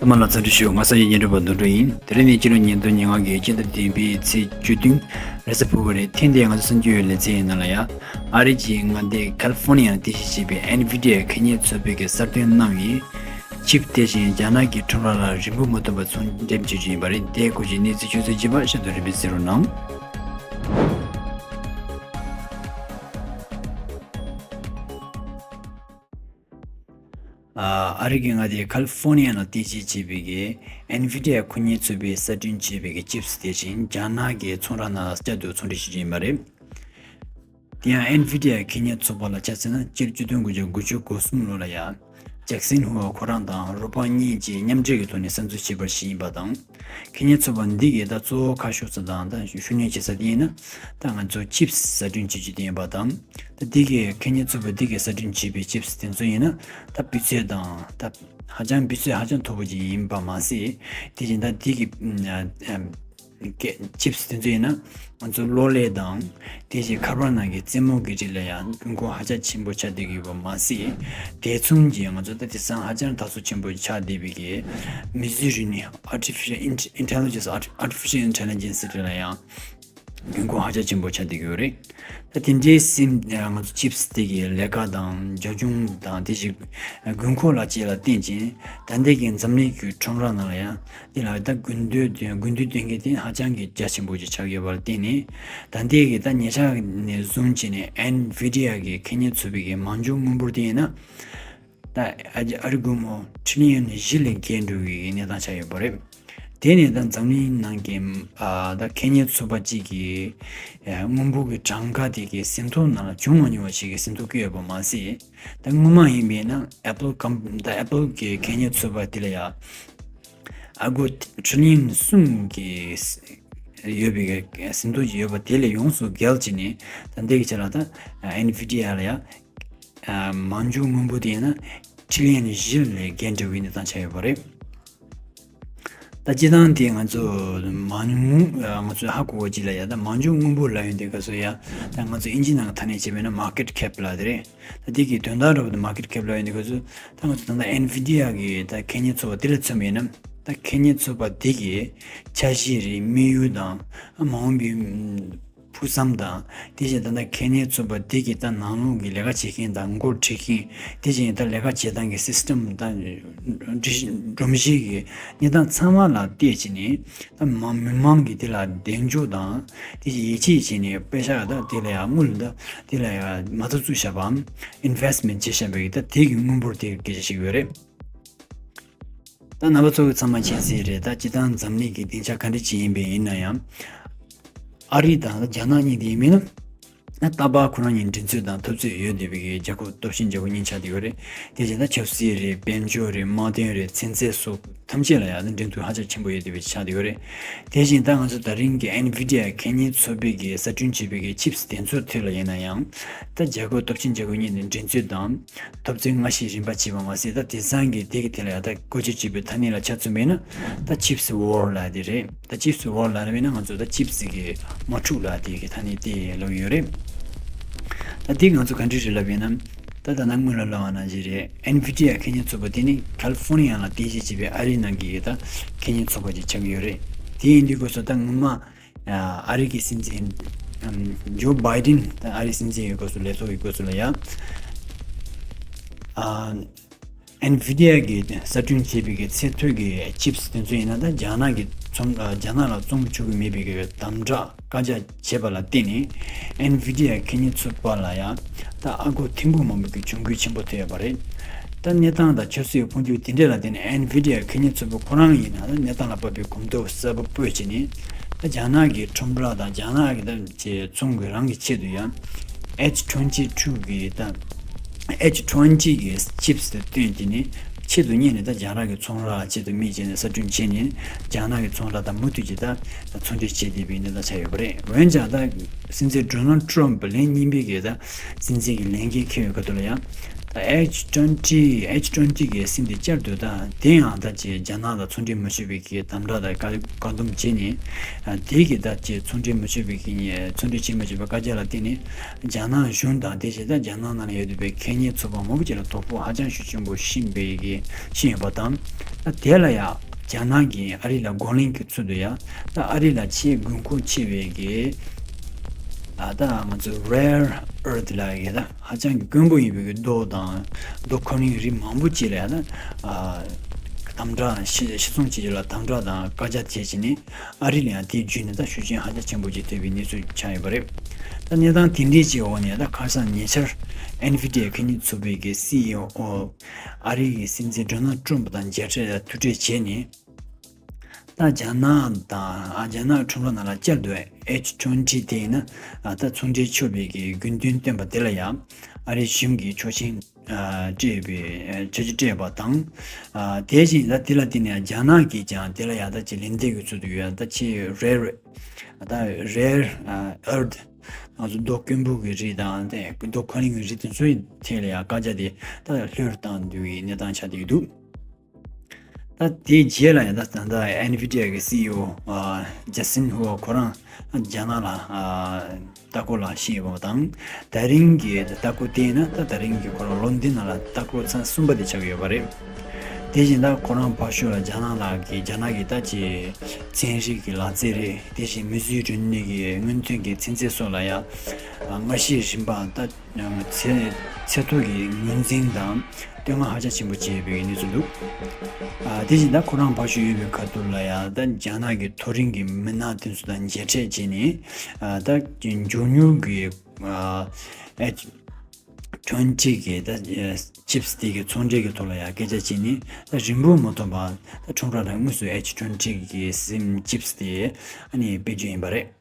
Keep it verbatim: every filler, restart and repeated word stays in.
ཚང་མ་ལ་འཚམས་འདྲི་ཞུ། ང་ས་ཡི་ཉེ་འགྲོ་བ་དོན་གྲུབ་ཡིན། དེ་རིང་ནི་སྤྱི་ལོ་ཉིས་སྟོང་ཉེར་ལྔ་གི་སྤྱི་ཟླ་བདུན་པའི་ཚེས་བཅུ་བདུན་རེས་གཟའ་ཕུར་བུ་རེད། ཐེངས་འདིའི་ང་ཚོ་གསར་འགྱུར་ལེ་ཚན་ཡིན་ནང་ལ་ཡ། ཨ་རི་གི་མངའ་སྡེ་ཁ་ལི་ཧྥོ་ནི་ཡ་ལ་རྟེན་གཞི་བྱས་པའི་ཨེན་ཝི་ཌི་ཡ་གད་སྙིགས་ཚོགས་པས་གསར་ཐོན་གནང་བའི་ཆིབ་དེ་བཞིན་རྒྱ་ནག་གི་ཁྲོམ་ར་ལ་རིན་པོ་མ་ཐོན་པར་ཚོང་འགྲེམས་བྱེད་རྒྱུ་ཡིན་པ་རེད། དེའི་སྐོར་གྱི་གནས་ཚུལ་ཆུ་ཚོད་བརྒྱད་པ་ཤར་དུ་རིམ་པས་གསན་རོགས་གནང་། ཨ་རི་གི་མངའ་སྡེ་ཁ་ལི་ཧྥོ་ནི་ཡ་ནང་རྟེན་གཞི་བྱས་པའི་གི་ཨེན་ཝི་ཌི་ཡ་གད་སྙིགས་ཚོགས་པས་གསར་སྐྲུན་བྱས་པའི་གི་ཆིབས་དེ་བཞིན་རྒྱ་ནག་གི་ཚོང་ར་ནང་བསྐྱར་དུ་ཚོང་འབྲེལ་བྱེད་རྒྱུ་ཡིན་པ་རེད། དེ་ཡང་ཨེན་ཝི་ཌི་ཡ་གད་སྙིགས་ཚོགས་པ་ལ་ཆ་མཚོན་ན་སྤྱི་ལོ་ཆིག་སྟོང་དགུ་བརྒྱ་དགུ་བཅུ་གོ་གསུམ་ལོ་ལ་ཡ། ཇེག་སན་ཧུའུ་ཁོ་རང་དང་རོ་པ་གཉིས་ཀྱིས་མཉམ་འབྲེལ་གྱི་ཐོག་ནས་གསར་འཛུགས་བྱས་པ་ཞིག་ཡིན་པ་དང་། གད་སྙིགས་ཚོགས་པ་འདི་གིས་ད་གཙོ་བོ་ཁ་ཕྱོགས་ས་དང་ད་ཤུགས་སྣོན་བྱེད་ས་དེ་ཡིན་ན། ད་ང་ཚོ་ཆིབས་གསར་སྐྲུན་བྱེད་རྒྱུ་དེ་ཡིན་པ་དང་། ད་འདི་གི་གད་སྙིགས་ཚོགས་པ་འདི་གིས་གསར་སྐྲུན་བྱས་པའི་ཆིབས་དེ་ཚོ་ཡིན་ན། ད་སྤུས་ཚད་དང་ད་ཧ་ཅང་སྤུས་ཚད་ཧ་ཅང་མཐོ་པོ་ཅིག་ཡིན་པ་མ་ཟད། དེ་བཞིན་ད་འདི་གི་ཨམ། ཆིབས་དེ་ཚོ་ཡིན་ན་ང་ཚོ་གློག་ཀླད་དང་དེ་བཞིན་ཁ་པར་ནང་གི་རྩེད་མོ་གི་རིགས་ལ་ཡང་དགོས་མཁོ་ཧ་ཅང་ཆེན་པོ་ཆགས་བསྡད་ཀྱི་ཡོད་པ་མ་ཟད། དེ་མཚུངས་ཀྱི་ང་ཚོ་ད་དེང་སང་ཧ་ཅང་དར་སོ་ཆེན་པོ་ཆགས་བསྡད་པའི་གི་མི་ཟེར་རུ་ནི་artificial int- intelligence art- artificial intelligence རིགས་ལ་ཡང་དགོས་མཁོ་ཧ་ཅང་ཆེན་པོ་ཆགས་བསྡད་ཀྱི་ཡོད་རེད། ད་དེ་འདྲའི་སིམ་ང་ཚོ་ཆིབས་དེ་གི་ལས་ཀ་དང་རྒྱབ་ལྗོངས་དང་དེ་བཞིན་དགོས་མཁོ་ལ་བཅས་ལ་བརྟེན་ཅིང་ད་ལྟའི་གི་འཛམ་གླིང་གི་ཁྲོམ་ར་ནང་ལ་ཡང་། དེ་ལ་ད་དགུན་དུས་དེ་དགུན་དུས་སྟོན་མཁན་དེ་ཧ་ཅང་གི་རྒྱ་ཆེན་པོ་ཅིག་ཆགས་ཡོད་པར་བརྟེན་ནས། ད་ལྟའི་གི་ད་ཉེ་ཆར་ནས་བཟུང་བྱས་ནས་ཨེན་ཝི་ཌི་ཡ་གི་གད་སྙིགས་ཚོགས་པའི་གི་མ་འཇོག་དངུལ་འབོར་དེ་ཡིན་ན། ད་ཨ་ཨ་རི་སྒོར་མོ་ཁྲི་ལི་ཡོན་བཞི་ལས་བརྒལ་འགྲོ་བའི་གནས་སྟངས་ཆགས་ཡོད་པ་རེད། དེ་ནས་ད་འཛམ་གླིང་ནང་གི་ཨ་ད་གད་སྙིགས་ཚོགས་པ་གཅིག་གི་ཨ་དངུལ་འབོར་གི་གྲངས་ཀ་དེ་གི་ཟིན་ཐོ་ནང་ལ་བྱུང་མ་མྱོང་བ་ཞིག་གི་ཟིན་ཐོ་བཀོད་ཡོད་པ་མ་ཟད། ད་སྔོན་མ་ཡིན་པས་ན་ཨེ་པལ་ཀམ- ད་ཨེ་པལ་གི་གད་སྙིགས་ཚོགས་པ་དེ་ལ་ཡང་ཨ་སྒོར་ཁྲི་ལི་ཡོན་གསུམ་གྱི་ཡོད་པའི་ཟིན་ཐོ་ཅིག་ཡོད་པ་དེ་ལས་ཡོངས་སུ་བརྒལ་བྱས་ནས། ད་ལྟའི་གི་ཆ་ལ་ད་ཨེན་ཝི་ཌི་ཡ་ལ་ཡང་མ་འཇོག་དངུལ་འབོར་དེ་ཡིན་ན་ཁྲི་ལི་ཡོན་བཞི་ལས་བརྒལ་འགྲོ་བའི་གནས་སྟངས་ཆགས་ཡོད་པ་རེད། ད་སྤྱིར་བཏང་དེ་ང་ཚོ་མ་ང་ཚོས་ཧ་གོ་བ་ཅིག་ལ་ཡ། ད་མ་འཇོག་དངུལ་འབོར་ལབ་ཡོང་དུས་སྐབས་སུ་ཡ། ད་ང་ཚོ་ཨིན་ཇི་ནང་གི་ཐ་སྙད་བྱས་པས་ན་མར་ཀེཊ་ཁེབ་ལབ་དེ་རེད། ད་དེ་གི་དོན་དག་འདྲ་པོ་དེ་མར་ཀེཊ་ཁེབ་ལབ་ཡོང་དུས་སྐབས་སུ། ད་ང་ཚོ་ད་ལྟ་ཨེན་ཝི་ཌི་ཡ་གི་ད་གད་སྙིགས་ཚོགས་པ་དེ་ལ་མཚོན་པ་ཡིན་ན། ད་གད་སྙིགས་ཚོགས་པ་དེ་གི་འཆར་གཞི་རེད། དམིགས་ཡུལ་དང་མ་འོངས་པའི་ཕུགས་བསམ་དང་། དེ་བཞིན་ད་ལྟ་གད་སྙིགས་ཚོགས་པ་དེ་གི་ད་ནང་ལོགས་ཀྱི་ལས་ཀ་བྱེད་མཁན་དང་འགོ་ཁྲིད་མཁན། དེ་བཞིན་ད་ལས་ཀ་བྱེད་སྟངས་ཀྱི་སིས་ཊམ་དང་སྒྲོམ་གཞི་གི་གནས་སྟངས་ཚང་མ་ལ་བལྟས་བྱས་ནས། ད་མ- མི་མང་གིས་དེ་ལ་གདེང་འཇོག་དང་དེ་བཞིན་ཡིད་ཆེས་བྱས་ནས་པེ་ཤ་ད་དེ་ལ་ཡང་དངུལ་ད་དེ་ལ་ཡང་མ་རྩ་བཙུགས་བཞག་པའམ་ཨིན་ཝེསི་མེནཊ་བྱས་བཞག་པའི་ད་དེ་གི་དངུལ་འབོར་དེ་སྐད་ཆ་བཤད་ཀྱི་ཡོད་རེད། ད་རྣམ་པ་ཚོ་གི་ཚང་མ་མཁྱེན་གསལ་རེད། ད་སྤྱིར་བཏང་འཛམ་གླིང་གི་སྡིངས་ཆ་ག་འདྲ་ཅིག་ཡིན་པ་ཡིན་ན་ཡང་། ཨ་རི་དང་རྒྱ་ནག་གཉིས་དེ་ཡིན་མིན་ན། ད་ལྟ་བ་ཁོ་རང་གཉིས་འགྲན་རྩོད་དང་འཐབ་རྩོད་ཡོད་བསྡད་པའི་གི་རྒྱལ་ཁབ་སྟོབས་ཆེན་རྒྱལ་ཁབ་གཉིས་ཆགས་བསྡད་ཡོད་རེད། དེ་བཞིན་ད་ཆབ་སྲིད་རེད། དཔལ་འབྱོར་རེད། དམག་དོན་རེད། ཚན་རྩལ་སོགས་ཐམས་ཅད་ལ་ཡང་འགྲན་བསྡུར་ཧ་ཅང་ཆེན་པོ་ཡོད་བསྡད་པའི་ཆགས་བསྡད་ཡོད་རེད། དེ་བཞིན་ད་ང་ཚོ་ད་རིང་གི་ཨེན་ཝི་ཌི་ཡ་གད་སྙིགས་ཚོགས་པའི་གི་གསར་སྐྲུན་བྱས་པའི་གི་ཆིབས་དེ་ཚོའི་ཐད་ལ་ཡིན་ན་ཡང་། ད་རྒྱལ་ཁབ་སྟོབས་ཆེན་རྒྱལ་ཁབ་གཉིས་ནས་འགྲན་རྩོད་དང་འཐབ་རྩོད་སྔ་ཕྱི་རིམ་པ་བྱས་པ་མ་ཟད། ད་དེང་སང་གི་དེ་གི་ཐད་ལ་ཡང་ད་བཀོལ་སྤྱོད་བྱས་པའི་ཐ་སྙད་ལ་ཆ་མཚོན་པ་ཡིན་ན་ད་ཆིབས་ཝར་ལབ་དེ་རེད། ད་ཆིབས་ཝར་ལབ་ན་ང་ཚོ་ད་ཆིབས་ཀྱི་དམག་འཁྲུག་ལབ་དེ་གི་ཐ་སྙད་དེ་ལབ་ཡོད་རེད། ད་དེ་ང་ཚོ་ག་འདྲ་རེད་ལབ་ཡིན་ན། ད་ད་ནང་སྔོན་ལ་ལབ་པ་ནང་བཞིན་རེད། ཨེན་ཝི་ཌི་ཡ་གད་སྙིགས་ཚོགས་པ་དེ་ནི་ཁ་ལི་ཧྥོ་ནི་ཡ་ལ་རྟེན་གཞི་བྱས་པའི་ཨ་རིའི་ནང་གི་ད་གད་སྙིགས་ཚོགས་པ་ཅིག་ཆགས་ཀྱི་ཡོད་རེད། དེ་ཡིན་དུས་སྐབས་སུ་ད་སྔོན་མ་ཨ་རི་གི་སྲིད་འཛིན་ཇོ་བྷའི་ཌེན་ད་ཨ་རིའི་སྲིད་འཛིན་ཡོད་སྐབས་སུ་ལས་ཐོག་ཡོད་སྐབས་སུ་ལ་ཡ། ཨེན་ཝི་ཌི་ཡ་གིས་གསར་སྐྲུན་བྱས་པའི་གི་ཚད་མཐོའི་གི་ཆིབས་དེ་ཚོ་ཡིན་ན་ད་རྒྱ་ནག་གི་ཚོང་རྒྱ་ནག་ལ་བཙོང་ཆོག་གི་མེད་པའི་གི་དམ་དྲག་བཀའ་རྒྱ་བྱས་པ་ལ་བརྟེན་ནས་ཨེན་ཝི་ཌི་ཡ་གད་སྙིགས་ཚོགས་པ་ལ་ཡང་ད་ཨ་སྒོར་ཐེར་འབུམ་མང་པོ་གི་གྱོང་གུན་ཆེན་པོ་ཐེབས་ཡོད་པ་རེད། ད་གནས་སྟངས་དང་ཆབ་སྲིད་འཕོ་འགྱུར་དེ་འདྲ་ལ་བརྟེན་ནས་ཨེན་ཝི་ཌི་ཡ་གད་སྙིགས་ཚོགས་པ་ཁོ་རང་ཡིན་ན་ད་གནས་སྟངས་ལ་དཔག་པའི་གོམ་སྟབས་གསར་པ་སྤོས་བྱས་ནས་ད་རྒྱ་ནག་གི་ཁྲོམ་ར་དང་རྒྱ་ནག་གི་ད་ཅེས་ཚོང་གི་རང་གི་ཆེད་དུ་ཡང་ཨེཆ་ཊུ་ཝེན་ཊི་ཊུ་གི་ད་ཨེཆ་ཊུ་ཝེན་ཊི་གི་ཆིབས་སུ་བཏོན་བྱས་ནས་ཆེད་དུ་གཉེར་ནས་ད་རྒྱ་ནག་གི་ཚོང་ར་ཆེད་དུ་དམིགས་བྱས་ནས་གསར་སྐྲུན་བྱས་ནས་རྒྱ་ནག་གི་ཚོང་ར་དང་མུ་མཐུད་ཀྱིས་ད་ཚོང་འབྲེལ་བྱས་བསྡད་པའི་གནས་སྟངས་ཆགས་ཡོད་པ་རེད། འོན་ཀྱང་ད་སྲིད་འཛིན་ཌོ་ནལ་ཌི་ཊརམ་ཕི་ལན་གཉིས་པའི་གི་ད་སྲིད་འཛིན་གྱི་ལས་འགན་འཁྱེར་བའི་ཁ་ཐུག་ལ་ཡང་ ད་H twenty H twenty གི་སིམ་དེ་བསྐྱར་དུ་ད་དེ་ཡང་ད་ཅིག་རྒྱ་ནག་དང་ཚོང་འབྲེལ་མི་བྱེད་པའི་གི་དམ་དྲག་དང་བཀག་བཀག་སྡོམ་བྱས་ནས། ཨ་དེ་གི་ད་ཅིག་ཚོང་འབྲེལ་མི་བྱེད་པའི་གི་ཚོང་འབྲེལ་བྱེད་མི་བྱེད་པའི་བཀའ་རྒྱ་ལ་བརྟེན་ནས། རྒྱ་ནག་གཞུང་དང་དེ་བཞིན་ད་རྒྱ་ནག་ནང་ལ་ཡོད་བསྡད་པའི་ཁེ་ཉེན་ཚོགས་པ་མང་པོ་ཅིག་ལ་དོ་ཕོག་ཧ་ཅང་ཤུགས་ཆེན་པོ་ཕྱིན་པའི་གི་ཕྱིན་ཡོད་པ་དང་། ད་དེ་ལ་ཡང་རྒྱ་ནག་གིས་ཨ་རི་ལ་རྒོལ་ལན་གྱི་ཚུལ་དུ་ཡང་ད་ཨ་རི་ལ་ཆེས་དགོས་མཁོ་ཆེ་བའི་གི་ཨ་ད་ང་ཚོ་rare earth ལབ་ཡ་ད་ཧ་ཅང་གི་དཀོན་པོ་ཡིན་པའི་གི་རྡོ་དང་རྡོ་ཁོ་ནའི་རིགས་མང་པོ་ཅིག་ལ་ཡང་ད་ཨ་དམ་དྲག་ཕྱི་ཕྱི་ཚོང་བྱེད་རྒྱུ་ལ་དམ་དྲག་དང་བཀག་རྒྱ་བྱས་བྱས་ནས། ཨ་རི་ལ་ཡང་དེའི་བརྒྱུད་ནས་ད་ཤུགས་རྐྱེན་ཧ་ཅང་ཆེན་པོ་ཅིག་ཐེབས་པའི་གནས་ཚུལ་ཆགས་ཡོད་པ་རེད། ད་གནས་སྟངས་དེ་འདྲའི་ཅིག་འོག་ནས་ད་ཁ་སང་ཉེ་ཆར་Nvidia ཁེ་ཉེན་ཚོགས་པའི་གི་སི་ཨི་ཨོ་ཨ་རི་གི་སྲིད་འཛིན་ཌོ་ནལ་ཊམ་དང་མཇལ་འཕྲད་ཐུག་འཕྲད་བྱས་ནས། ད་རྒྱ་ནག་དང་ཨ་རྒྱ་ནག་ཁྲོམ་ར་ནང་ལ་བསྐྱར་དུ་H twenty དེ་ཡིན་ན་ད་ཚོང་འབྲེལ་ཆོག་པའི་གི་དགོས་འདུན་བཏོན་པ་དེ་ལ་ཡང་ཨ་རི་གཞུང་གིས་ཆོག་མཆན་སྤྲད་པའི་ཆོག་མཆན་སྤྲད་པ་དང་། དེ་བཞིན་ད་དེ་ལ་བརྟེན་ནས་རྒྱ་ནག་གིས་ཀྱང་དེ་ལ་ཡང་ད་ཅིག་ལན་འདེབས་ཀྱི་ཚུལ་དུ་ཡོད་ད་ཆེས་rare ད་rare earth ང་ཚོ་རྡོ་དཀོན་པོ་གི་རིགས་དང་དེ་རྡོ་ཁོ་ནའི་རིགས་དེ་ཚོའི་ཐད་ལ་ཡང་བཀག་རྒྱ་དེ་ད་ལྷོད་བཏང་འདུག་གི་གནས་སྟངས་ཆགས་བསྡད་ཀྱི་འདུག་ད་དེའི་རྗེས་ལ་ཡང་ད་ད་ལྟ་Nvidia གི་སི་ཨི་ཨོ་ཨ་ཇ་སིན་ཧུའོ་ཁོ་རང་རྒྱ་ནག་ལ་ཨ་ལྟ་སྐོར་ལ་ཕྱིན་ཡོད་པ་དང་། ད་རིང་གི་ལྟ་སྐོར་དེ་ཡིན་ན་ད་ད་རིང་གི་ཁོ་རང་ལོན་ཌོན་ནང་ལ་ལྟ་སྐོར་ཚར་གསུམ་པ་དེ་ཆགས་ཀྱི་ཡོད་པ་རེད། དེ་བཞིན་ད་ཁོ་རང་ཕར་ཕྱོགས་ལ་རྒྱ་ནག་ལ་གི་རྒྱ་ནག་གི་ད་ཅིག་ཚན་རིག་གི་ལག་རྩལ་རེད། དེ་བཞིན་མི་གསོད་རིག་ནུས་ཀྱི་སྔོན་ཐོན་གྱི་ཚན་རྩལ་སོགས་ལ་ཡང་ང་ཤེས་རིམ་པ་ད། ཚེ་ཚེ་ཐོག་གི་ངོས་འཛིན་དང་བསྟོད་བསྔགས་ཧ་ཅང་ཆེན་པོ་བྱས་པའི་གནས་ཚུལ་འདུག་ཨ་དེ་བཞིན་ད་ཁོ་རང་ཕར་ཞུ་ཡོད་པའི་ཁ་ཐུག་ལ་ཡང་ད་རྒྱ་ནག་གི་མཐོ་རིམ་གྱི་མི་སྣ་དེ་ཚོ་དང་མཇལ་འཕྲད་བྱས་ནས་ཨ་ད་མགྱོགས་མྱུར་གྱི་ཨ་ཨེ་ཊི་ཊུ་ཝེན་ཊི་གི་ད་ཅིབ་སི་དེ་གི་ཚོང་འབྲེལ་གྱི་ཐོག་ལ་ཡང་སྐད་ཆ་བྱས་ནས་ད་རིང་པོ་མ་ཐོགས་པར་ད་ཁྲོམ་ར་ནང་དངོས་སུ་ཨེ་ཊི་ཊུ་ཝེན་ཊི་གི་སིམ་ཅིབ་སི་དེ་ཨ་ནི་སྤེལ་རྒྱུ་ཡིན་པ་རེད།